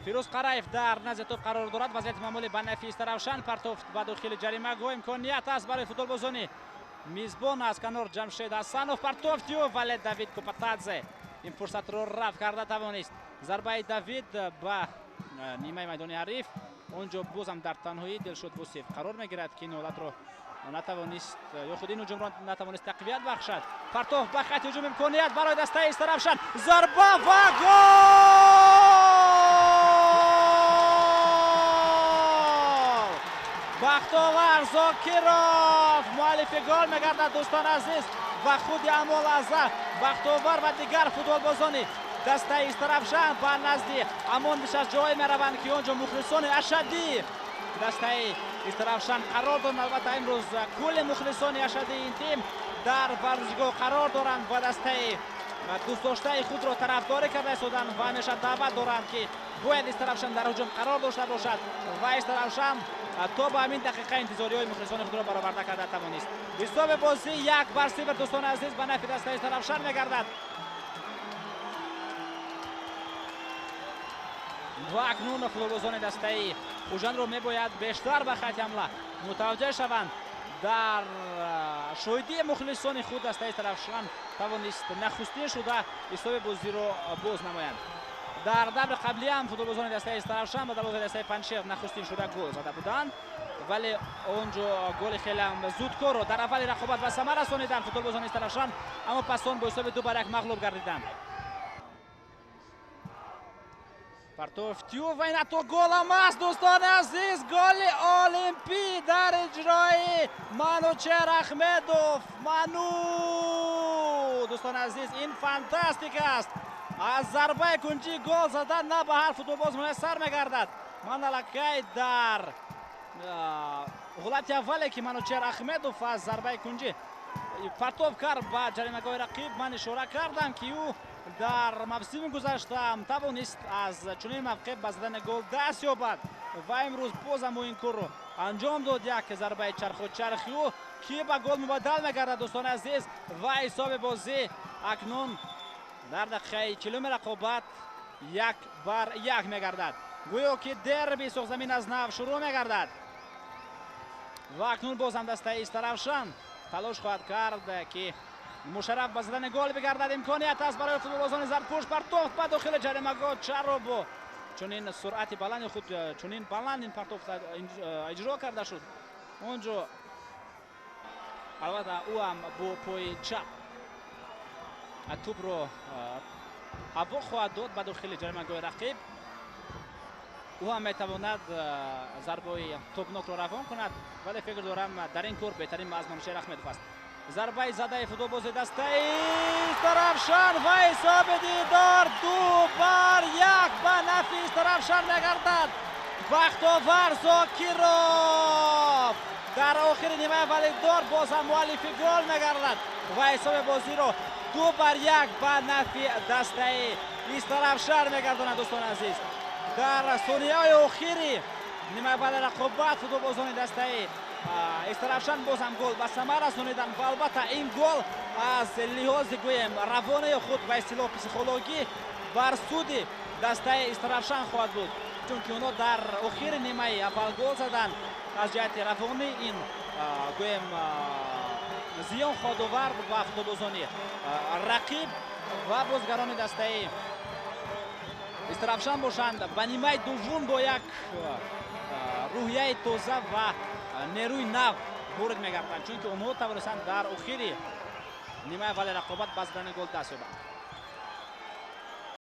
Фирӯз Қараев дар назди топ қарор дорад. Вазъияти маъмулӣ ба нафи Истаравшан. Партофт ба дохили ҷаримагоҳ, имконият аст барои футболбозони мизбон. Аз канор Ҷамшед Ҳасанов партофт ю, вале Давид Купатадзе ин фурсатро рафт карда тавонист. Зарбаи Давид ба нимаи майдони ҳариф. Он ҷо бозам дар танҳоӣ Дилшод Вусиф қарор мегирад, ки ин ҳолатро натавонист ё худ ин ҳуҷумро натавонист тақвият бахшад. Партофт ба хати ҳуҷум, имконият барои дастаи Истаравшан. Зарба ва гол! Бахтовар Зокиров муаллифи гол мегардад, дӯстон азиз, ва худи ҳамон лаҳза Бахтовар ва дигар футболбозони дастаи Истаравшан ба назди ҳамон нишастҷоҳое мераванд, ки он ҷо мухлисони ашаддии дастаи Истаравшан қарор доранд. Албатта, имрӯз кулли мухлисони ашаддии ин тим дар варзишгоҳ қарор доранд ва дастаи дӯстдоштаи худро тарафдорӣ карда истоданд ва ҳамеша даъват доранд, ки бояд Истаравшан дар ҳуҷум қарор дошта бошад. Ва Истаравшан то ба ҳамин дақиқа интизориҳои мухлисони худро бароварда карда тавонист. Ҳисоби бозӣ 1-0, дӯстони азиз, ба нафи дастаи Истаравшан мегардад. Ва акнун футболбозони дастаи Хуҷандро мебояд бештар ба хати ҳамла мутаваҷҷеҳ шаванд. Дар шоҳидии мухлисони худ дастаи Истаравшан тавонист нахустин шуда ҳисоби бозиро боз намоянд. Дар даври қаблӣ ҳам футболбозони дастаи Истаравшан ба дарвозаи дастаи Панҷшер нахустин шуда гол зада буданд, вале он ҷо голи хеле зудкорро дар аввали рақобат ба самар расониданд футболбозони Истаравшан, аммо пас он бо ҳисоби 2-1 мағлуб гардиданд. Партофтю ва ин ҳатто голам аст, дӯстони азиз. Голи олимпӣ дар иҷрои Манучер Ахмедов. Ману, дӯстони азиз, ин фантастика аст. Аз зарбаи кунҷӣ гол задан на ба ҳар футболбоз муяссар мегардад. Ман аллакай дар ҳолати аввале, ки Манучер Ахмедов аз зарбаи кунҷӣ партов кард ба ҷаримагоҳи рақиб, ман ишора кардам, ки ӯ дар мавсими гузашта тавонист аз чунин мавқеъ ба задани гол даст ёбад ва имрӯз бозам ӯ ин корро анҷом дод. Як зарбаи чарху чархи ӯ, ки ба гол мубаддал мегардад, дӯстони азиз, ва ҳисоби бозӣ акнун дар дақиқаи 40-уми рақобат 1-1 мегардад. Гӯё ки дерби Суғзамин аз нав шурӯъ мегардад. Ва акнун бозам дастаи Истаравшан талош хоҳад кард, ки мушарраф ба задани гол бигардад. Имконият аст барои футболбозони зардпӯш. Партофт ба дохили ҷаримагоҳ. Чаро бо чунин суръати баланди худ чунин баланд ин партофт иҷро карда шуд он ҷо? Албатта, ӯ ҳам бо пои чап тӯбро ҳаво хоҳад дод ба дохили ҷаримагоҳи рақиб. Ӯ ҳам метавонад зарбаи тобнокро равон кунад, вале фикр дорам, дар ин кор беҳтарин аз Манучер Ахмедов аст. Зарбаи задаи футболбози дастаи Истаравшан ва ҳисоби дидор 2-1 ба нафи Истаравшан мегардад. Бахтовар Зокиров дар охири нимаи аввали дидор боз ҳам муаллифи гол мегардад ва ҳисоби бозиро 2-1 ба нафи дастаи Истаравшан мегардонад. Дӯстони азиз, дар сонияҳои охири нимаи аввали рақобат футболбозони дастаи Истаравшан боз ҳам гол ба самар расониданд. Ва албатта, ин гол аз лиҳози, гӯем, равонаи худ, ба истилоҳ психологӣ, бар суди дастаи Истаравшан хоҳад буд, чунки онҳо дар охири нимаи аввал гол заданд. Аз ҷиҳати равонӣ ин, гӯем, зиён хоҳад овард ба футболбозони рақиб. Ва бозигарони дастаи Истаравшан бошанд, ба нимаи дуввум бо як рӯҳияи тоза ва нерӯи нав ворид мегарданд, чунки онҳо тавонистанд дар охири нимаи аввали рақобат ба задани гол даст ёбанд.